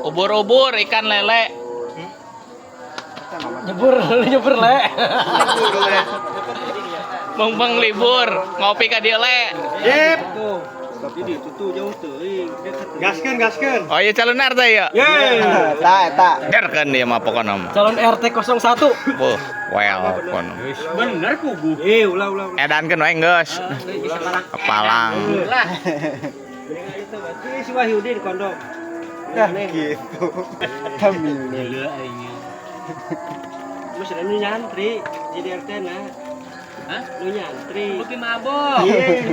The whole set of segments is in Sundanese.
Ubur-ubur ikan lele. Nyebur, nyebur le. Mung libur, ngopi ka dieu le. Yep. Jadi itu tuh jauh teuing. Gaskeun, gaskeun. Oh iya calon RT ya. Ye. Eta eta. Derkeun dia mah pokona mah. Calon RT 01. Buh, well pokona. Bener kubu. Eh, ulah ulah. ulah. Edankeun wae geus. Kepalang. Itu berarti si Wahyudin kondom. Nah, gitu. Kami. Gila aingnya. Mas nu nyantri jadi RT na. Hah? Nu nyantri. Beuki mabok. Iya.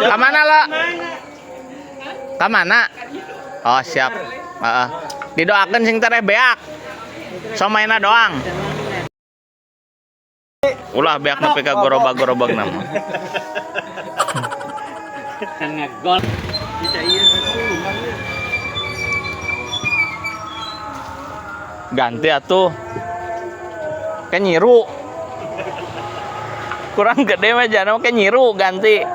Ka mana lo? Ka mana? Oh siap. Heeh. Didoakeun sing tereh beak. Somaina doang. Ulah beak nepi ka gerobak-gerobak nama. Kan ngegol. Ganti atuh. Kayak nyiru. Kurang gede mah jana kayak nyiru ganti.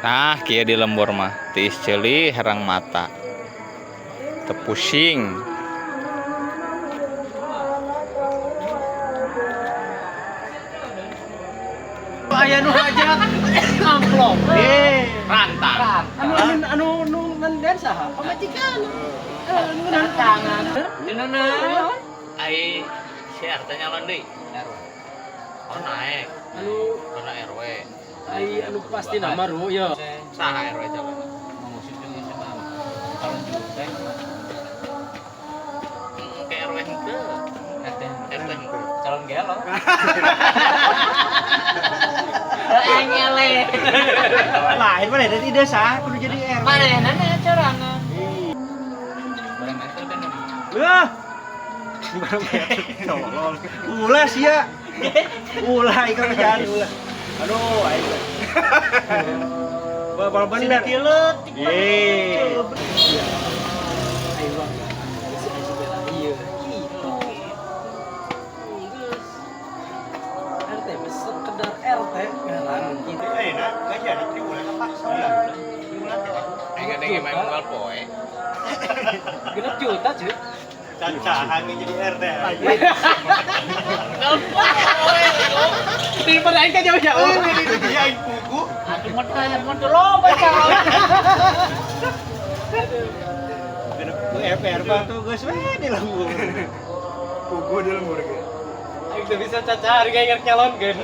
Nah, kieu di lembur mah tiis ceuli herang mata. Teu pusing. Aya nu hajat amplop. Rantang. Anu anu anu nu nenden saha? Pamajikan. Anu tangan. Ai si RT nyalon deui. Oh naik. Anu Karena RW. ai anu pasti nama ru ya. Saha RW calon? Ke RW henteu. RT RT henteu. Calon gelo. Lain mana dari ide sah kudu jadi RW. Mana corangan. Barang meter kan. Lah. Tolol. Ulah sia. Ulah ikan kerjaan ulah. Aduh, aing. Bapak bener. Ye. Ayo bang. Si ai si Bella ieu. Gitu. Geus. RT mah sekedar RT ngaran gitu. Eh, nah, enggak jadi triwulan kepaksa ulah. Triwulan teh. Aing ada main unggal poe. 6 juta cuy. Cacahan jadi RT. Unggal poe. Daripada aing ka jauh-jauh. Dia aing pugu. Aduh motor loba calon. Genep FR mah tuh geus we di lembur. Pugu di lembur ge. Aing teu bisa caca harga yang nyalonkeun.